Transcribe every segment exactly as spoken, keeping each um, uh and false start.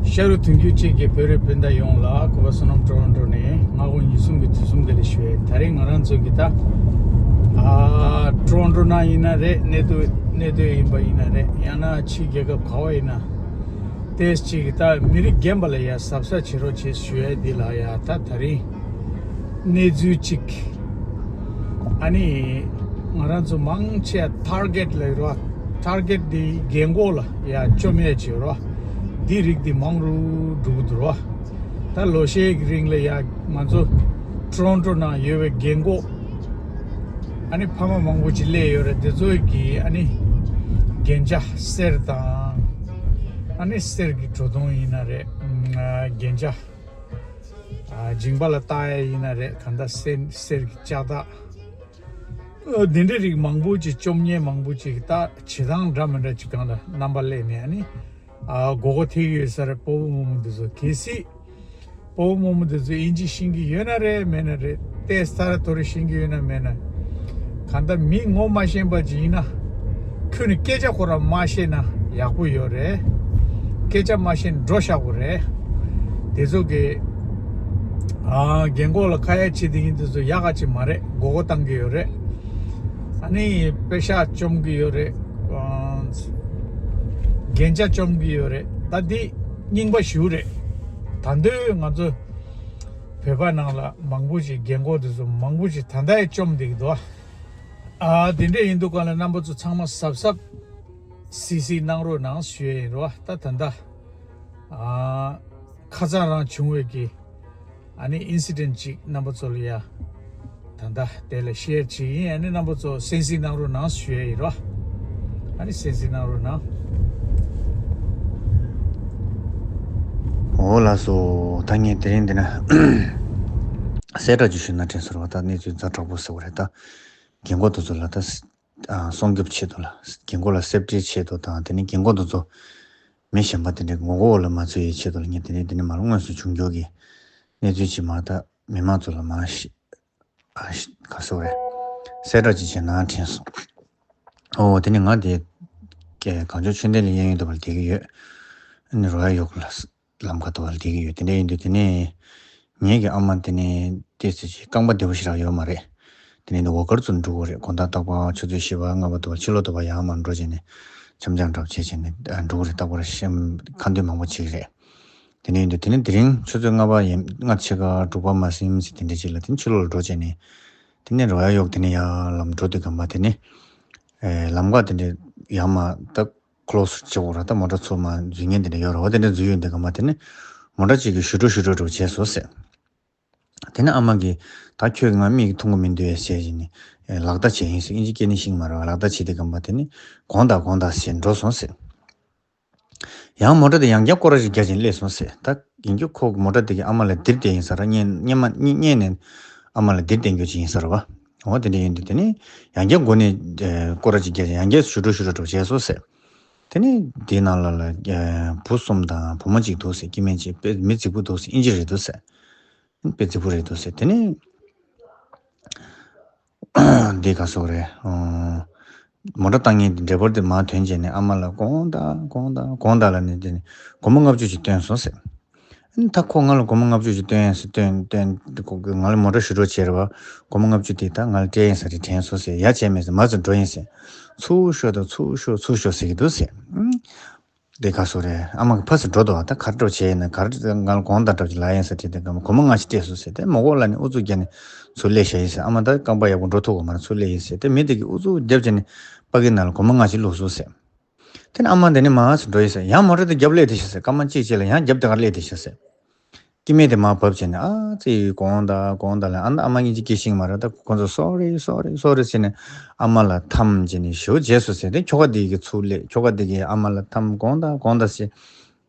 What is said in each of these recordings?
ཤ་རུ་དུང་རྒྱུད་གཅིག་གི་བོད་རིགས་སྤུན་ཟླ་ཡོངས་ལ་གུས་པ་བསོད་ནམས་ཊོ་རོན་ཊོ་ནས་སྔ་དགོང་ཉིན་གསུམ་གྱི་དུས་གསུམ་བདེ་ལེགས་ཞུ་ཡས། ད་རེས་ང་རང་ཚོ་གི་ད་ཨ་ཊོ་རོན་ཊོ་ནང་ཡིན་ན་རེད། གནས་སྡོད་གནས་སྡོད་ཡིན་པ་ཡིན་ན་རེད། ཡང་ན་ཕྱི་རྒྱལ་ཁབ་ག་བ་ཡིན་ན་ཏེས་གཅིག་གི་ད་མི་རིགས་རྒན་པ་ལ་ཡ་གཟབ་གཟབ་བྱེད་རོགས་བྱེད་ཞུ་ཡས། འདི་ལ་ཡ་ད་ད་རིང་གནས་ཚུལ་གཅིག་ཨ་ནི་ང་རང་ཚོ་མང་ཆེ་ཊར་གེཊ་ལ་ཡོད་ར། ཊར་གེཊ་འདི་རྒན་གོག་ལ་ཡ་བཅོམ་ཡས་བྱེད་ར། འདི་རིགས་འདི་མང་རུ་འགྲོ་གི་འདུག་ར། ད་ལོ་ཤས་ཀྱི་རིང་ལ་ཡ་ང་ཚོ་ཊོ་རོན་ཊོ་ནང་ཡོད་པའི་རྒན་གོག་ཨ་ནི་ཕ་མ་མང་པོ་ཅིག་སླེབས་ཡོད་རེད། དེ་ཚོ་གི་ཨ་ནི་རྒྱན་ཆ་གསེར་དང་ཨ་ནི་གསེར་གྱི་བྲོ་བརྡུང་ཡིན་ན་རེད། ཨ་རྒྱན་ཆ་ཨ་མཇིང་པ་ལ་བཏགས་ཡ་ཡིན་ན་རེད། གང་ལྟར་གསེར་གསེར་གྱི་ལྕགས་ཐག་འདི་འདྲའི་རིགས་མང་པོ་ཅིག་བཅོམ་མཁན་མང་པོ་ཅིག་ད་བྱེད་སྟངས་འདྲ་མི་འདྲ་ཅིག་སྒང་ལ་རྣམ་པ་སླེབས་ནས་ཨ་ནི་ཨ་མགོ་སྐོར་ཐེབས་ཀྱི་ཡོད་ས་རེད། སྤོ་བོ་རྨོ་མོ་འདི་ཚོ་གལ་སྲིད་སྤོ་བོ་རྨོ་མོ་འདི་ཚོ་དབྱིན་ཇི་ཤེས་ཀྱི་ཡོད་ན་རེད། མེད་ན་རེད། ཏེས་ཐ་ར་ཐོ་རི་ཤེས་ཀྱི་ཡོད་ན་མེད་ན། གང་ལྟར་མི་ངོ་མ་ཤེས་པ་ཅིག་ཡིན་ན་ཁྱོད་ནི་སྐད་ཆ་ཁོ་རང་མ་ཤེས་ན་ཡག་པོ་ཡོད་རེད། སྐད་ཆ་མ་ཤེས་ན་འགྲོ་ཤག་པོ་རེད། དེ་ཚོ་གི་ཨ་རྒན་གོག་ལ་ཁ་ཡ་བྱེད་དེ་ཡིན་དེ་ཚོ་ཡག་ག་ཅིག་མ་རེད། མགོ་སྐོར་བཏང་གི་ཡོད་རེད། ཨ་ནི་པེ་ཤག་བཅོམ་གི་ཡོད་རེད། ཨ་རྒྱན་ཆ་བཅོམ་གི་ཡོད་རེད། ད་འདི་རྙིང་པ་ཞིག་རེད། ད་འདོད་ང་ཚོ་བོད་པ་ནང་ལ་མང་པོ་ཞིག་རྒན་གོག་དེ་ཚོ་མང་པོ་ཞིག་ད་ལྟ་ཡང་བཅོམ་བསྡད་ཀྱི་འདུག་ཨ་དེ་འདྲ་ཡིན་དུས་ག་ལ་རྣམ་པ་ཚོ་ཚང་མ་གཟབ་གཟབ་སིག་སིག་གནང་རོགས་གནང་ཞུ་ཡ་ཡིན་རོ། ད་ད་ལྟ་ཨ་ཁ་སང་རང་བྱུང་བའི་གི་ཨ་ནི་ཨིན་སི་ཌེན་ཊི་ཅིག་རྣམ་པ་ཚོ་ལ་ཡ་ད་ལྟ་དེ་ལ་ཤེར་བྱེད་ཡིན། ཨ་ནི་རྣམ་པ་ཚོ་གསན་གཟིགས་གནང་རོགས་གནང་ཞུ་ཡ་ཡིན་རོ། ཨ་ནི་གསན་གཟིགས་གནང་རོགས་གནང་། འོ་ལགས་སོ། ད་ངས་དེ་རིང་འདི་ན་གསལ་བསྒྲགས་ཅིག་ཞུས་ན་དྲན་སོང་བ། ད་གནས་ཚུལ་ཛ་དྲག་པོ་ཟེར་བ་རེད། ད་རྒན་གོག་དེ་ཚོ་ལ་ད་ཨ་སྲུང་སྐྱོབ་ཆེད་དུ་ལ། རྒན་གོག་ལ་སེབ་ཊིའི་ཆེད་དུ་དང་། དེ་ནས་རྒན་གོག་དེ་ཚོ་མི་གཞན་པ་དེ་འདྲའི་ངོ་རྒོལ་ལ་མ་ཚུད་ཡའི་ཆེད་དུ་ལ། ངས་དེ་ནས་དེ་ནས་མར་དངོས་སུ་བྱུང་རྒྱུ་གི་གནས་ཚུལ་ཅིག་མར་ད་མི་མང་ཚོ་ལ་མར་ཤི་ཨ་ཤི་ག་སོ་རེད། གསལ་བསྒྲགས་ཅིག་བྱས་ན་དྲན་སོང་། ཨོ་དེ་ནས་ང་དེ་ག་གངས་ལྗོངས་ཆོས་ལྡན་གླིང་གཡས་གཡོན་དུ་བར་བསྡད་ཀྱི་ཡོད། ཨ་ནི་རོ་ཡ་ཡོག་ལ་ལམ་ཁ་དུ་བ་ལ་བསྡད་ཀྱི་ཡོད། དེ་འདྲ་ཡིན་དུས་དེ་ནས་ངེད་ཀྱི་ཨ་མ་དེ་ནས་ཏོག་ཙམ་ཅིག་རྐང་པ་བདེ་པོ་ཞིག་རག་ཡོད་མ་རེད། དེ་ནས་འདི་ཝོག་ཀར་ཚོ་འགྲོ་དགོས་རེད། དགོང་དག་རྟག་པར་ཆུ་ཚོད་བཞི་པ་ལྔ་པ་དུ་བ་ཕྱི་ལོགས་དུ་བ་ཡར་མར་འགྲོ་བྱས་ནས་འཆམ་འཆམ་འདྲ་བོ་བྱས་བྱས་ནས་འགྲོ་དགོས་རེད། རྟག་པར་ཤམ་ཁ་འདོན་མང་པོ་བྱེད་ཀྱི་རེད། དེ་ནས་ཡིན་དུས་དེ་ནས་དེ་རིང་ཆུ་ཚོད་ལྔ་པ་ཡན་ལྔ་ཕྱེད་ཀ་དྲུག་པ་མ་ཟིན་ཟིན་དེ་འདྲ་ཅིག་ལ་དེ་ནས་ཕྱི་ལོགས་ལ་འགྲོ་བྱས་ནས་དེ་ནས་རོ་ཡ་ཡོག་དེ་ནས་ཡར་ལམ་འགྲོ་དུས་གམ་པ་དེ་ནས་ཨེ་ལམ་ཁ་དེ་འདྲ་ཡར་མར་ད་ཁོ་ལོ་སི་བྱེད་དགོས་ར། ད་མོ་ཊ་ཚུར་མར་འཛུལ་མཁན་དེ་འདྲ་ཡོད་ར་བ། དེ་འདྲ་འཛུལ་ཡོང་དུས་གམ་པ་དེ་ནས་མོ་ཊ་གཅིག་གིས་ཞུ་འགྲོ་ཞུ་འགྲོ་འགྲོ་བྱས་སོང་ཟེར། དེ་ནས་ཨ་མ་གིས་ད་ཁྱོད་ང་མིག་མཐོང་གི་མི་འདུག་ཟེར་བྱས་ནས་ལག་བརྡ་བྱས་ཡིན་ཟེར། ཨིན་ཇི་སྐད་ནི་ཤེས་ཀྱི་མ་རེད་བ། ལག་བརྡ་བྱས་དུས་གམ་པ་དེ་ནས་དགོངས་དག་དགོངས་དག་ཟེར་འགྲོ་སོང་ཟེར། ཡང་མོ་ཊ་དེ་ཡང་བསྐྱར་སྐོར་ར་ཞིག་རྒྱག་བྱས་སླེབས་སོང་ཟེར། ད་ཡིན་རྒྱུ་ཁོ་གི་མོ་ཊ་དེ་གིས་ཨ་མ་ལ་ལྡིར་བསྡད་ཡིན་ས་ར། སྔོན་སྔོན་མ་སྔོན་སྔོན་ནས་ཨ་མ་ལ་ལྡིར་བསྡད་རྒྱུ་ཅིག་ཡིན་ས་ར་བ། འོ་དེ་འདྲ་ཡིན་དུས་དེ་ནས་ཡང་བསྐྱར་མགོ་ནས་ཨེ་སྐོར་ར་ཅིག་རྒྱག་བྱས་ཡང་བསྐྱར་ཞུ་འགྲོ་ཞུ་འགྲོ་འགྲོ་བྱས་སོང་ཟེར། དེ་ནས་དེའི་ནང་ལ་ལ་ཨེ་བུ་གསུམ་དང་བུ་མོ་གཅིག་འདུག་ཟེར། སྐྱེ་དམན་གཅིག་དཔེ་མི་རྫིག་པོ་འདུག་ཟེར། ཨིན་ཇི་རེད་འདུག་ཟེར། དཔེ་རྫིག་པོ་རེད་འདུག་ཟེར། དེ་ནས་འདི་ག་སོགས་རེད། ཨོ། མོ་ཊ་བཏང་མཁན་འདི་ཌ་རའི་ཝར་དེ་མར་ཐོན་བྱས་ནས་ཨ་མ་ལ་དགོངས་དག་དགོངས་དག་དགོངས་དག་ལབ་ནས་དེ་ནས་སྒོར་མོ་ལྔ་བཅུ་ཞིག་བཏོན་སོང་ཟེར། ཨ་ནི་ད་ཁོ་ང་ལ་སྒོར་མོ་ལྔ་བཅུ་ཞིག་བཏོན་ཡིན་ཟེར། བཏོན་བཏོན་ཁོ་ང་ལ་མོ་ཊ་ཞུ་འགྲོ་བྱས་རེད་བ། སྒོར་མོ་ལྔ་བཅུ་དེ་ད་ང་ལ་སྤྲད་ཡིན་ཟེར་དྲན་སོང་ཟེར། ཡ་བྱས་མེད་ཟེར། མར་ཚུར་འགྲོ་ཡིན་ཟེར། ཚུར་ཤོག་དང་ཚུར་ཤོག་ཚུར་ཤོག་ཟེར་གྱི་འདུག་ཟེར། ཨ། དེ་ག་སོགས་རེད། ཨ་མ་གིས་ཕར་ཚུར་འགྲོ་འདུག་བ། ད་ག་རེ་འདྲ་བྱས་ཡིན་ན། ག་རེ་ང་ལ་དགོངས་དག་འདྲ་བྱས་ལབ་ཡིན་ཟེར་དྲིས་དུས་གམ་སྒོར་མོ་ལྔ་ཞིག་སྤྲད་སོང་ཟེར། དེ་མོ་ལྐོག་ལ་ནི་ཨུ་ཚུགས་རྒྱག་ནས་ཚུར་སླེབས་བཞག་ཡིན་ཟེར། ཨ་མ་ད་རྐང་པ་ཡག་པོ་འགྲོ་ཐུབ་ཀྱི་མ་རེད། ཚུར་སླེབས་ཡིན་ཟེར། དེ་མི་དེ་གིས་ཨུ་ཚུགས་རྒྱབ་བྱས་ནས་པ་ཀིའི་ནང་ལ་སྒོར་མོ་ལྔ་ཞིག་བླུགས་སོང་ཟེར། དེ་ནས་ཨ་མ་དེ་ནས་མར་ཚུར་འགྲོ་ཡིན་ཟེར། ཡང་མོ་ཊ་དེ་རྒྱབ་སླེབས་བསྡད་ཤག་ཟེར། སྐར་མ་གཅིག་རྗེས་ལ་ཡང་རྒྱབ་དེ་གར་སླེབས་བསྡད་ཤག་ཟེར། སྐྱེ་དམན་དེ་མར་བབས་བྱས་ནས་ཨ་ཙི་དགོངས་དག་དགོངས་དག་ལབ། ཨ་ནི་ཨ་མ་སྙིང་རྗེ་སྐྱེས་ཤིང་མ་རེད། ད་ཁོ་ཚོ་སོ་རི་སོ་རི་སོ་རི་ཟེར་ནས་ཨ་མ་ལ་འཐམས་བྱས་ནས་ཞེ་པོ་བྱས་སོང་ཟེར། དེ་ཁྱོ་ག་དེ་གིས་ཚུར་སླེབས། ཁྱོ་ག་དེ་གིས་ཨ་མ་ལ་འཐམས། དགོངས་དག་དགོངས་དག་ཟེར།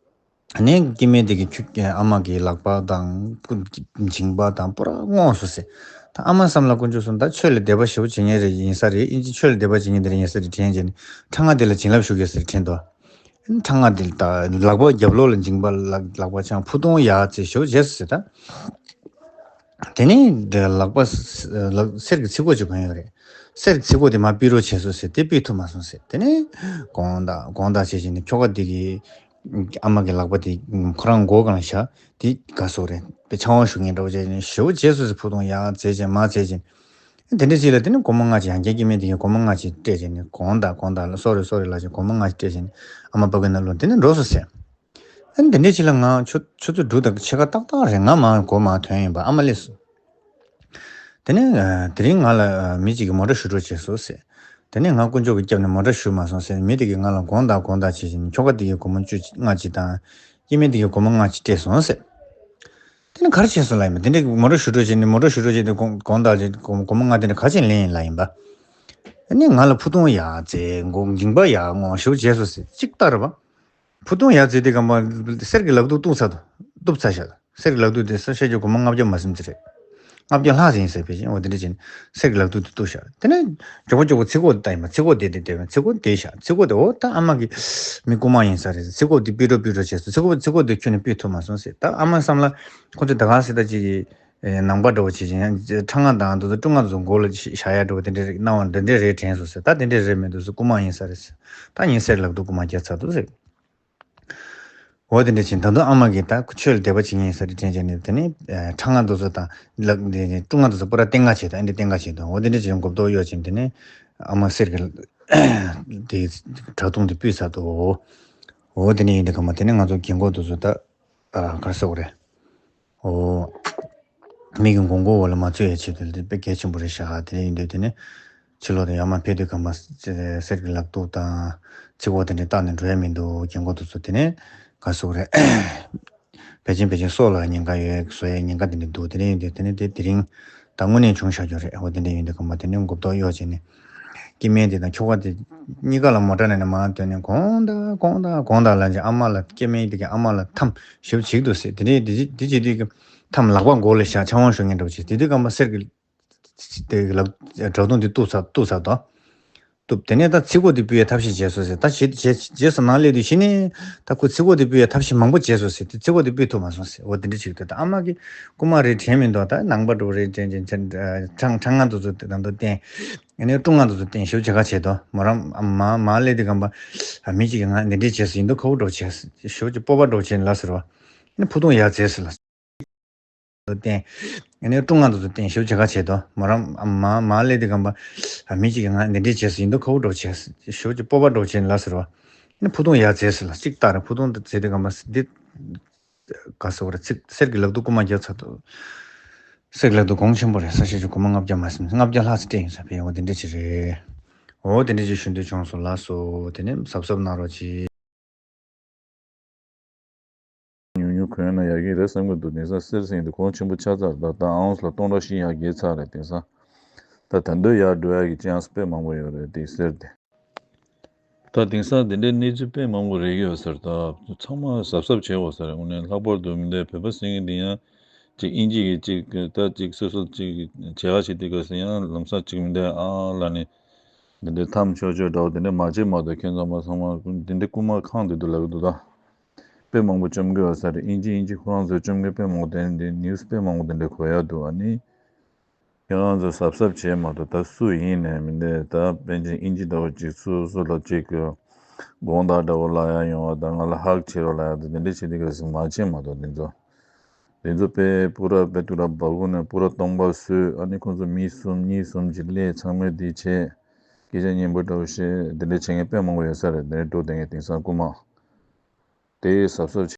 ཨ་ནི་སྐྱེ་དམན་དེ་གིས་ཁྱོ་ཨ་མ་གི་ལག་པ་དང་མཇིང་པ་དང་པུ་ར་བརྔོས་སོང་ཟེར། ད་ཨ་མ་བསམ་ལ་དཀོན་མཆོག་གསུམ། ད་ཆོས་ལ་དད་པ་ཞེ་པོ་བྱེད་མཁན་རེ་ཡིན་ས་རེད། ཨིན་ཇི་ཆོས་ལ་དད་པ་བྱེད་མཁན་དེ་རེ་ཡིན་ས་རེད་དྲན་བྱས་ནས་ཁྲ་ང་དེ་ལ་བྱིན་རླབས་ཞུ་གི་ཟེར་དྲན་འདུག་ཁྲ་ང་དེ་ལ་ད་ལག་པ་རྒྱབ་ལོགས་ལ་མཇིང་པ། ལག་ལག་པ་འཆང་། ཕུ་ཐུང་ཡག་ཙེ་ཞེ་པོ་བྱས་སོང་ཟེར། ད་དེ་ནས་ལག་པ་ལག་གསེར་གྱི་ཚིགས་ཁོག་ཅིག་གོན་ཡོད་རེད། གསེར་གྱི་ཚིགས་ཁོག་དེ་མར་ཕུད་རོགས་བྱས་སོང་ཟེར། དེ་ཕུད་ཐུབ་མ་སོང་ཟེར། དེ་ནས་དགོངས་དག་དགོངས་དག་བྱས་བྱས་ནས་ཁྱོ་ག་དེ་གིས་ ཨ་མ་གི་ལག་པ་དེ་ཁོ་རང་མགོ་སྒང་ལ་བཞག་དེ་ག་སོག་རེད་པས་ཕྱག་དབང་ཞུ་མཁན་འདྲ་བོ་བྱས་ནས་ཞེ་པོ་བྱས་སོ་ཟེར། ཕུ་ཐུང་ཡར་བཙལ་བྱས་མར་བཙལ་བྱས། དེ་འདྲ་ཅིག་ལ་དེ་ནི་སྒོར་མོ་ལྔ་ཅིག་ཡང་བསྐྱར་སྐྱེ་དམན་དེ་གིས་སྒོར་མོ་ལྔ་ཅིག་སྤྲད་བྱས་ནས་གོང་དང་གོང་དང་སོ་རེ་སོ་རེ་ལ་ཅིག་སྒོར་མོ་ལྔ་ཅིག་སྤྲད་བྱས་ནས་ཨ་མ་པ་ཀུན་ནང་ལོག་དེ་ནི་འགྲོ་སོང་ཟེར། ཨ་ནི་དེ་འདྲ་ཅིག་ལ་ང་ཆུ་ཆུ་ཚོད་དྲུག་དང་ཕྱེད་ཀ་ཏག་ཏག་རེད། ང་མར་སྒོ་མར་ཐོན་ཡིན་པ་ཨ་མ་སླེབས་སོང་། དེ་ནས་ཨ་དེ་རིང་ང་ལ་ཨ་མི་གཅིག་གིས་མོ་ཊ་ཞུ་རོགས་བྱས་སོང་ཟེར། དེ་ནས་ང་དཀོན་མཆོག་གིས་སྐྱབས་ནས་མོ་ཊ་ཞུ་མ་སོང་ཟེར། མི་དེ་གིས་ང་ལ་གོང་དང་གོང་དང་བྱས་བྱས་ནས་ཁྱོ་ག་དེ་གིས་སྒོར་མོ་བཅུ་ལྔ་ཅིག་དང་། སྐྱེ་དམན་དེ་གིས་སྒོར་མོ་ལྔ་ཅིག་སྤྲད་སོང་ཟེར། དེ་ནས་ག་རེ་བྱས་སོང་ལབ་ཡིན་པ། དེ་འདྲའི་མོ་ཊ་ཞུ་སྤྲོད་བྱས་ནས་མོ་ཊ་ཞུ་སྤྲོད་བྱས་ཏེ་གོང་གོང་དང་སྒོར་མོ་ལྔ་དེ་འདྲ་ག་ཅིག་ལེན་ཡིན་ལབ་ཡིན་པ། ཨ་ནི་ང་ལ་ཕུ་ཐུང་ཡར་བཙལ་མགོ་མཇིང་པ་ཡར་སྔོག་ཞེ་པོ་བྱས་སོང་ཟེར། གཅིག་ལྟ་རེད་པ། ཕུ་ཐུང་ཡར་བཙལ་དུས་སྒང་པ་གསེར་གྱི་ལག་ཏུ་གཏུབ་ཚར་འདུག་གཏུབ་ཚར་ཤག་གསེར་གྱི་ལག་ཏུ་དེ་ས་ཤ་ཅོ་སྒོར་མོ་ལྔ་བརྒྱ་མ་ཟིན་ཙམ་རེད། ལྔ་བརྒྱ་ལྷག་ཙམ་ཡིན་ཟེར། ཕལ་ཆེར་འོ་དེ་འདྲ་བྱས་ནས་གསེར་གྱི་ལག་ཏུ་དེ་གཏུབ་ཤག་དེ་ནས་མགྱོགས་པོ་མགྱོགས་པོ་ཚིག་གོ་དེ་ལྟ་ཡིན་པ། ཚིག་གོ་དེ་དེ་དེ་བས་ཚིག་གོ་དེ་བཞག་ཚིག་གོ་དེ་འོ་ད་ཨ་མ་གི་མི་རྐུ་མ་ཡིན་ས་རེད། ཚིག་གོ་དེ་ཕུད་རོགས་ཕུད་རོགས་བྱས་སོང་། ཚིག་གོ་ཚིག་གོ་དེ་ཁྱོན་ནས་ཕུད་ཐུབ་མ་སོང་ཟེར། ད་ཨ་མ་བསམ་ལ་ཁོ་ཚོས་ད་ག་ཟེར། ད་ཅིག་ནང་པ་འདྲ་བོ་བྱས་ཤིང་ཁྲ་ང་དང་དེ་ཚོ་ཀྲུང་ང་དེ་ཚོ་མགོ་ལ་བཞག་ཡ་འདྲ་བོ་དེ་འདྲ་རེད། སྣང་བ་འདི་འདྲ་རེད་དྲན་སོང་ཟེར། ད་དེ་འདྲ་རེད་མི་འདུག་ཟེར། རྐུ་མ་ཡིན་ས་རེད་ཟེར། ད་ངས་གསེར་ལག་ཏུ་རྐུ་མ་བརྒྱབ་ཚར་འདུག་ཟེར། འོ་དེ་འདྲ་བྱས་ད་དུང་ཨ་མ་གིས་ད་ཁོ་ཆོས་ལ་དད་པ་བྱེད་མཁན་ཡིན་ས་རེད་དྲན་བྱས་ནས། དེ་ནས་ཨ་ཁྲ་ང་དེ་ཚོ་དང་ལག་དེ་ཀྲུང་ང་དེ་ཚོ་པུ་ར་བསྟན་ག་བྱས་དང་ཨ་འདྲ་བསྟན་ག་བྱས་དང་། འོ་དེ་འདྲ་བྱས་མགོ་ཏོག་གཡོག་བྱས། དེ་ནས་ཨ་མ་གསེར་གྱི་དེ་བྲག་དུང་དེ་ཕུད་ཚར་འདུག་འོ་དེ་འདྲ་ཡིན་དུས་སྒང་པ་དེ་ནས་ང་ཚོ་རྒན་གོག་དེ་ཚོ་ད་ཨ་ག་རེ་ཟེར་དགོས་རེད། འོ། མི་གི་མགོ་མགོ་འོག་ལ་མ་ཚུད་ཡ་ཆེད་དུ་དེ་དཔེ་གལ་ཆེན་པོ་རེད་ཤག་དེ་ནས་ཡིན་དུས་དེ་ནས་ཕྱི་ལོགས་དུ་ཡར་མར་ཕེབས་དུས་སྒང་པ་གསེར་གྱི་ལག་ཏུ་དང་ཚིག་གོ་དེ་འདྲ་བཏགས་ནས་འགྲོ་ཡ་མི་འདུག་རྒན་གོག་དེ་ཚོ་དེ་ནས་ག་རེ་ཟེར་དགོས་རེད། ཕལ་ཆེར་ཕལ་ཆེར་སྲོག་ལ་ཉེན་ཁ་ཡོད་བཟོ་ཡ་ཉེན་ཁ་དེ་འདྲ་འདུག་དེ་ནས་ཡིན་དུས་དེ་ནས་དེ་དེ་རིང་ད་དངོས་གནས་བྱུང་བཞག་རྒྱུ་རེད། འོ་དེ་འདྲ་ཡིན་དུས་སྒང་པ་དེ་ནས་མགོ་ཏོག་གཡོག་བྱས་ནས་སྐྱེ་དམན་དེ་དང་ཁྱོ་ག་དེ་གཉིས་ཀ་ལ་མོ་ཊ་ནང་ནས་མར་བཏོན་ནས་གོང་དང་གོང་དང་གོང་དང་ལབ་བྱས་ཨ་མ་ལ་སྐྱེ་དམན་དེ་གི་ཨ་མ་ལ་འཐམ་ཞེ་པོ་བྱེད་ཀྱི་འདུག་ཟེར། དེ་ནས་དེ་དེ་བྱེད་དུས་ཀྱི་འཐམ་ལག་པ་མགོ་ལ་བཞག་ཕྱག་དབང་ཞུ་མཁན་འདྲ་བོ་བྱས། དེ་དུས་སྒང་པ་གསེར་གྱི་དེ་ལག་བྲག་དུང་དེ་གཏུབ་ཚར་གཏུབ་ཚར་དོ། གཏུབ། དེ་ནས་ད་ཚིག་གོ་དེ་ཕུད་ཡའི་ཐབས་ཤེས་བྱས་སོང་ཟེར། ད་རྗེས་རྗེས་རྗེས་སུ་ནང་སླེབས་དུས་གཞི་ནས་ད་ཁོ་ཚིག་གོ་དེ་ཕུད་ཡའི་ཐབས་ཤེས་མང་པོ་བྱས་སོང་ཟེར། དེ་ཚིག་གོ་དེ་ཕུད་ཐུབ་མ་སོང་ཟེར། འོ་དེ་འདྲ་ཅིག་འདུག་ད་ཨ་མ་གི་རྐུ་མ་རེད་དྲན་མི་འདུག་ད་ནང་པ་འདྲ་བོ་རེད་དྲན་ཅིང་ཁྲ་ཁྲ་ང་དེ་ཚོ་དེ་དང་དུ་བསྟན། ཨ་ནི་ཀྲུང་ང་དེ་ཚོ་བསྟན་ཞེ་པོ་བྱེད་ཁ་བྱེད་དོ། མོ་རང་མ་མ་སླེབས་དུས་སྒང་པ་མི་གཅིག་གིས་ང་འདི་འདྲས་བྱས་སོང་། ཡིན་མདོག་ཁ་པོ་འདྲ་བོ་བྱས། ཞེ་པོ་ཅིག་སྤོབས་པ་འདྲ་བོ་བྱས་ནས་ལབ་ཟེར་བ། ཨ་ནི་ཕུ་ཐུང་ཡར་བཙལ་ཟེར་ལབ། བསྟན། ཨ་ནི་ཀྲུང་ང་དེ་ཚོ་བསྟན་ཞེ་པོ་བྱེད་ཁ་བྱེད་དོ། མོ་རང་མ་མ་སླེབས་དུས་སྒང་པ་མི་གཅིག་གིས་ང་འདི་འདྲས་བྱས་སོང་། ཡིན་མདོག་ཁ་པོ་འདྲ་བོ་བྱས། ཞེ་པོ་ཅིག་སྤོབས་པ་འདྲ་བོ་བྱས་ནས་ལབ་ཟེར་བ། ཨ་ནི་ཕུ་ཐུང་ཡར་བཙལ་ཟེར་ལབ། གཅིག་ལྟ་རེད། ཕུ་ཐུང་དེ་བཙལ་དུས་སྒང་པ་འདི། ག་ཟེར་བ་རེད། ཚིག་གསེར་གྱི་ལག་ཏུ་རྐུ་མ་བརྒྱབ་ཚར་འདུག་གསེར་གྱི་ལག་ཏུ་གོང་ཆེན་པོ་རེད། ས་ཤ་ཅོ་སྒོར་མོ་ལྔ་བརྒྱ་མ་ཟིན་ལྔ་བརྒྱ་ལྷག་ཙམ་སྤྲད་ཡིན་ས། ཕེ་འོ་དེ་འདྲ་ཅིག་རེད། འོ་དེ་འདྲ་ཅིག་ཞུ་འདོད་བྱུང་སོང་། ལགས་སོ། དེ་ནས་གཟབ་གཟབ་གནང་རོགས་གྱིས། ཉུང་ཉུང་གོན་ན་ཡག་གི་རེད་བསམ་གྱི་འདུག་དེང་སང་གསེར་ཟེར་མཁན་དེ་གོང་ཆེན་པོ་ཆགས་ཚར། ད་ད་ཨའུན་སི་ལ་སྟོང་ཕྲག་བཞི་ཡར་རྒྱས་ཚར་རེད། དེང་སང་ད་ད་འདོད་ཡར་འགྲོ་ཡག་གི་ཅན་སི་དཔེ་མང་པོ་ཡོད་རེད། དེ་གསེར་དེ། ད་དེང་སང་དེ་འདྲའི་གནས་ཚུལ་དཔེ་མང་པོ་རེག་ཡོད་ས་རེད། ད་ཚང་མ་གཟབ་གཟབ་བྱེད་དགོས་ས་རེད། དངོས་གནས་ལྷག་པར་དུ་མི་འདི་བོད་པ་ཟེར་མཁན་འདི་ཡང་ཅིག་དབྱིན་ཇི་གི་ཅིག་ད་ཅིག་སོ་སོ་ཅིག་བྱེད་ཡག་བྱེད་དུས་སྐབས་སུ་ཡང་ལམ་སང་ཅིག་མི་འདི་ཨ་ལ་ནི་འདི་འདྲའི་འཐམ་ཆོག་ཆོག་འདྲ་བོ་དེ་འདྲ་མ་བྱེད་མ་གཏོགས། ཁྱེད་ཚང་མ་ཚང་མ་འདི་འདྲའི་རྐུ་མ་ཁེངས་བསྡད་འདུག་ལབ་ཀྱི་འདུག་ད་དཔེ་མང་པོ་བཅོམ་གྱི་ཡོད་ས་རེད། དབྱིན་ཇི་དབྱིན་ཇི་ཁོ་རང་ཚོས་བཅོམ་མཁན་དཔེ་མང་པོ་དེ་འདྲའི་ནིའུ་སི་དཔེ་མང་པོ་དེ་འདྲ་གོ་ཡག་འདུག་ཨ་ནི། ཁྱེད་རང་ཚོ་གཟབ་གཟབ་བྱེད་མ་གཏོགས། ད་སུ་ཡིན་ནའི་མི་འདི་ད་དཔེ་ཅིག་དབྱིན་ཇི་འདྲ་བོ་ཅིག་སོ་སོ་ལ་ཅིག་གི་དགོངས་དག་འདྲ་བོ་ལབ་ཡག་ཡོང་བ་དང་། ང་ལ་ཧག་བྱེད་རོགས་ལབ་ཡག་དང་། དེ་འདྲ་བྱེད་དུས་སྐབས་སུ་མ་བྱེད་མ་གཏོགས། དེ་ཚོ་དེ་ཚོ་དཔེ་པུ་ར་དཔེ་ཏུ་ར་སྦ་ཁུག་ནས་པུ་ར་སྟོང་པ་བཟོས། ཨ་ནི་ཁོང་ཚོ་མི་གསུམ་གཉིས་གསུམ་གྱིས་སླེབས། ཚང་མས་འདི་བྱས། སྐད་ཆ་སྙན་པོ་འདྲ་བོ་བཤད། དེ་འདྲ་བྱེད་མཁན་དཔེ་མང་པོ་ཡོད་ས་རེད། དེ་འདྲ་འགྲོ་བསྡད་མཁན་དེང་སང་རྐུ་མ། དེ་གཟབ་གཟབ་བྱེད།